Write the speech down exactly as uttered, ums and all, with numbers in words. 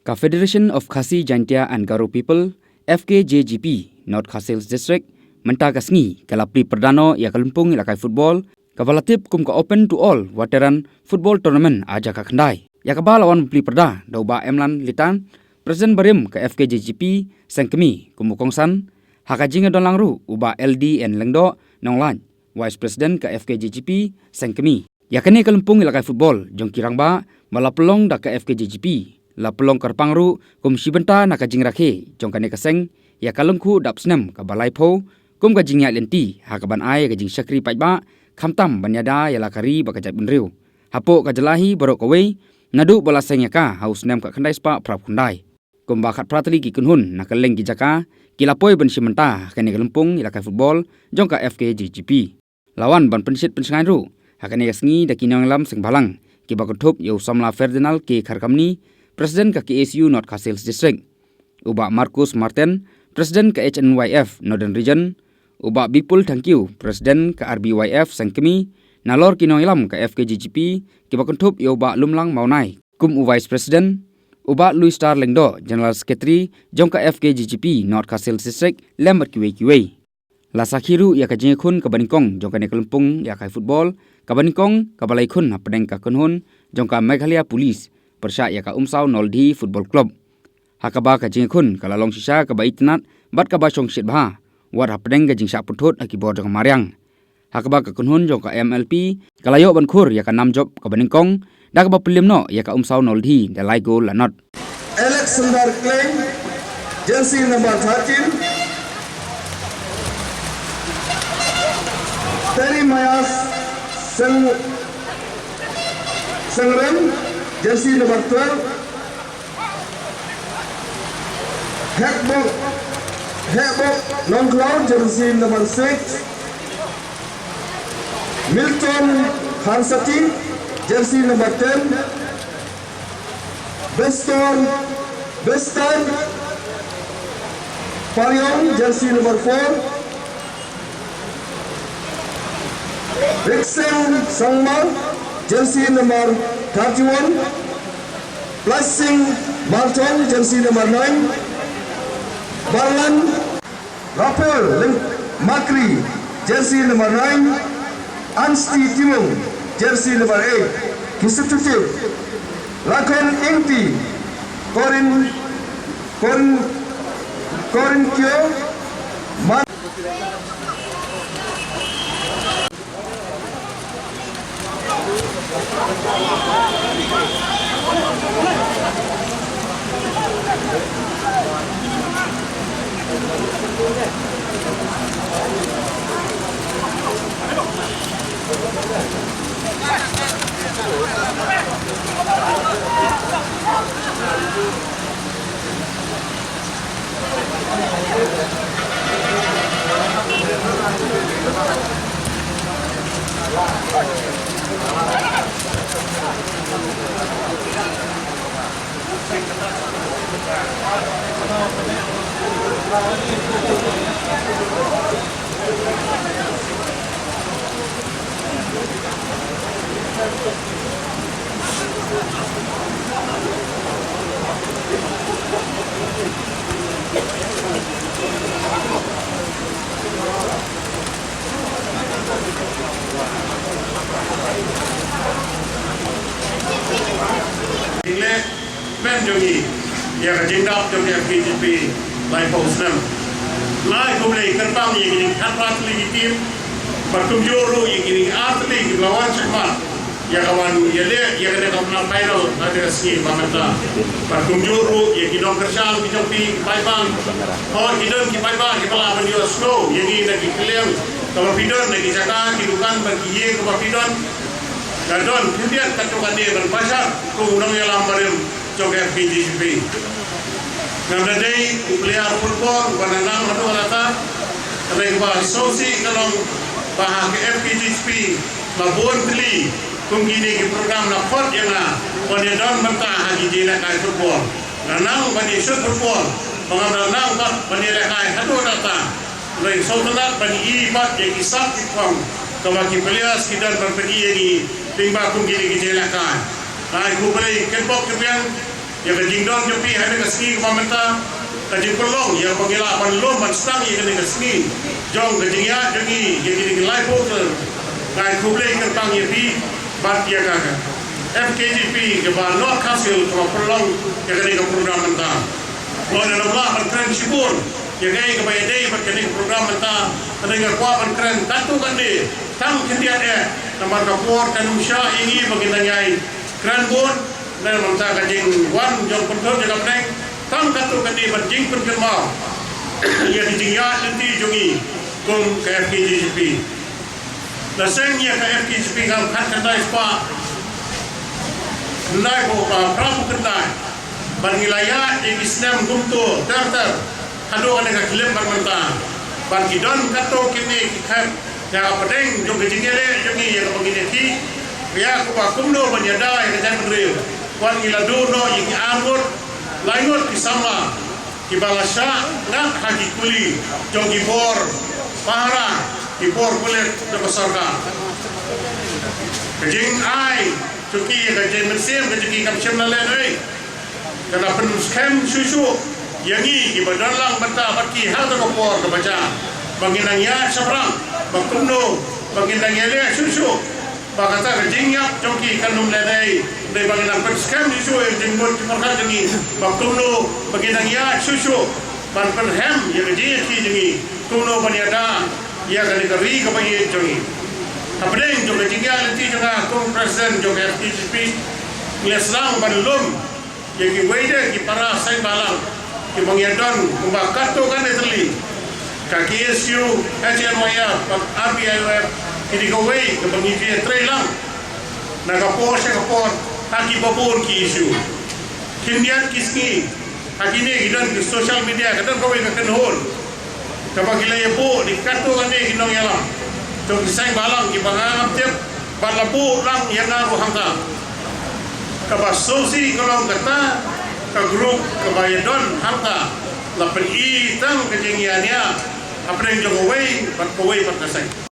Ka Federation of Khasi Jaintia and Garo People, F K J G P, North Khasi Hills District, mynta ka sngi ka la plie pyrda noh ïa ka lympung ïalehkai football kaba la tip kum ka Open to All Veteran Football Tournament ar hajar khyndai. Ïa kaba la wan plie pyrda da u Bah Emlan Litan, President barim ka F K J G P Sengkmie, kum u kongsan ha ka jingïadonlang ruh u Bah L D N Lyngdoh Nonglait, Vice President ka F K J G P Sengkmie. Ïa kane ka lympung ïalehkai football jong ki rangbah ba la pynlong da ka F K J G P la pynlong kyrpang ruh kum shi bynta na ka jingrakhe jong kane ka seng ïa ka lyngkhuh dap snem kaba laiphew kum ka jingïaid lynti ha kaban ai ïa ka jingshakri paidbah, khamtam ban ïada ïa la ka ri bad ka jaitbynriew hapoh ka jylla hi baroh kawei, naduh ba la seng ïa ka ha u snem khatkhyndai spah phra khyndai. Kumba khatphra tylli ki kynhun na kylleng ki jaka ki la poi ban shim bynta ha kane ka lympung ïalehkai football jong ka F K J G P. La wan ban pynshit pynshngaiñ ruh ha kane ka sngi da ki nongïalam seng bhalang kiba kynthup ïa u samla Ferdinand K Kharkamni, President ka K S U North Khasi Hills District, u Bah Marcus Martin, President ka H N Y F Northern Region, u Bah Bipul Thangkhiew, President ka R B Y F Sengkmie, nalor ki nongïalam ka F K J G P kiba kynthup ïa u Bah Lumlang Mawnai kum u Vice President, u Bah Louis Star Lyngdoh, General Secretary jong ka F K J G P North Khasi Hills District, lem bad kiwei kiwei. La sakhi ruh ïa ka jingïakhun kaba nyngkong jong kane ka lympung ïalehkai football kaba nyngkong kaba la ïakhun hapdeng ka kynhun jong ka Meghalaya Police pyrshah ïa ka Umsaw Noldih Football Club. Ha kaba ka jingïakhun ka la long shisha kaba itynnad bad kaba shongshit bha, wat hapdeng ka jingshah pynthut ha ki bor jong ka mariang. Ha kaba ka kynhun jong ka M L P ka la ïoh ban khur ïa ka nam jop kaba nyngkong da kaba pynliem noh ïa ka Umsaw Noldih da lai gol la nod. Alexander Klein, jersey number thirteen. Terry Mayas Seng-, Sengrem, jersey number twelve. Hekbok, Hekbok Nongkhlaw, jersey number six. Milton Harsati, jersey number ten. Bestor, Bestan Pariong, jersey number four. Rikseng Sangma, jersey number thirty-one. Blessing Martong, jersey number nine. Barlan Raphael Lim-, Makri, jersey number nine. Ansti Timung, jersey number eight. Ki substitute: Lakhon Ingti, Corin, Corin, Corin Kyo, Man- Jingleh pynjong ngi ïa ka jingdap jong ka F K J P laiphew snem. Ngi khublei kyrpang ïa kine ki khatphra tylli ki team bad kumjuh ruh ïa kine ki ar tylli kiba la wan shakhmat ïa ka wan ïaleh ïa kane ka final ha kane ka sngi ba mynta. Bad kumjuh ruh ïa ki nongkyrshan ki jong phi ki paidbah. Hooid, ki don ki paidbah kiba lah ban ïohsngew ïa ngi na ki kylliang kaba phi don, na ki jaka ki dukan bad ki ïing kaba phi don. Ka don khyndiat katto katne ban bashar kum u nongïalam barim jong ka F K J G P. Ngam da dei u player football uba nang haduh katta, hynrei kaba sngewsih ka long ba ha ka F K J G P la bun tylli kum kine ki program la khot ïa nga ban ïadon bynta ha ki jingïalehkai football. Nga nang ban ïashut football, ba ngam da nang pat ban ïalehkai haduh katta. Hynrei sngewtynnat ban ïohi pat ïa ki sap ki phong kaba ki players ki don ban pyni ïa ngi lyngba kum kine ki jingïalehkai. Nga ai khublei kynbok kyrwiang Ïa ka jingdon jong phi ha kane ka sngi kaba mynta, ka jingpynlong ïa kaba ngi lah ban lum ban sdang ïa kane ka sngi jong ka jingïaid jong ngi ïa kine ki laiphew taïew. Nga ai khublei kyrpang ïa phi bad ïa ka FKJGP kaba North Khasi Hills kaba pynlong ïa kane ka program mynta. Nga la lah ban kren shibun ïa kaei kaba ïadei bad kane ka program mynta. Hynrei nga kwah ban kren katto katne tang khyndiat eh, namar ka por kan ym shah ïa ngi ba ngin nang ïai kren bun. Namar mynta ka jingwan jong pynthut jong ka bneng tang katto katne ban jingpynkynmaw ïa ka jingïaid lynti jong ngi kum ka FKJGP. La seng ïa ka FKJGP ngam khat khyndai spah khyndai phew, ah, phra phew khyndai. Bad ngi la ïaid ïa ki snem kumto ter ter haduh kane ka khyllipmat mynta. Bad ki don katto katne ki khep ïa ka pdeng jong ka jingïaleh jong ngi ïa kaba ngin ïakhih ïa kaba kumno ban ïada ïa ka jaitbynriew. Wat ngi la duh noh ïa ki arngut laingut ki samla kiba la shah ngat ha ki kuli jong ki bor pahara, ki bor pulit jong ka sorkar. Ka jingai jong ki, ka jingmynsiem ka jong ki kam shym la lehnohei. Ka la pynskhem shuh shuh ïa ngi kiba don lang bynta bad ki ha kata ka por kaba jia ba ngin nang ïaid shaphrang ba kumno ba ngin nang ïaleh shuh shuh. Ba kata ka jingïap jong ki kan ym lehnohei, dei ba ngin nang pynskhem shuh shuh ïa ka jingmut jingpyrkhat jong ngi ba kumno ba ngin nang ïaid shuh shuh ban pynrhem ïa ka jingïakhih jong ngi, kumno ban ïada ïa kane ka ri kaba ïeit jong ngi. Hapdeng jong ka jingïaid lynti jong nga kum president jong ka FKJGP, ngi la sdang ban lum ïa kiwei de ki para seng bhalang kiba ngi ïadon kumba katto katne tylli, ka KSU, HNYF bad RBIUF. Kine kiwei kiba ngi ju ïatrei lang na ka por sha ka por ha kiba bun ki issue. Khyndiat ki sngi ha kine ki don ki social media, ka don kawei ka kynhun kaba ki la ïabuh da katto katne ki nongïalam jong ki seng bhalang kiba nga ngam tip, bad la buh lang ïa nga ruh hangta. Kaba sngewsih ka long kata ka group kaba ïadon hangta la pyni tang ka jingïania hapdeng jong kawei bad kawei pat ka seng.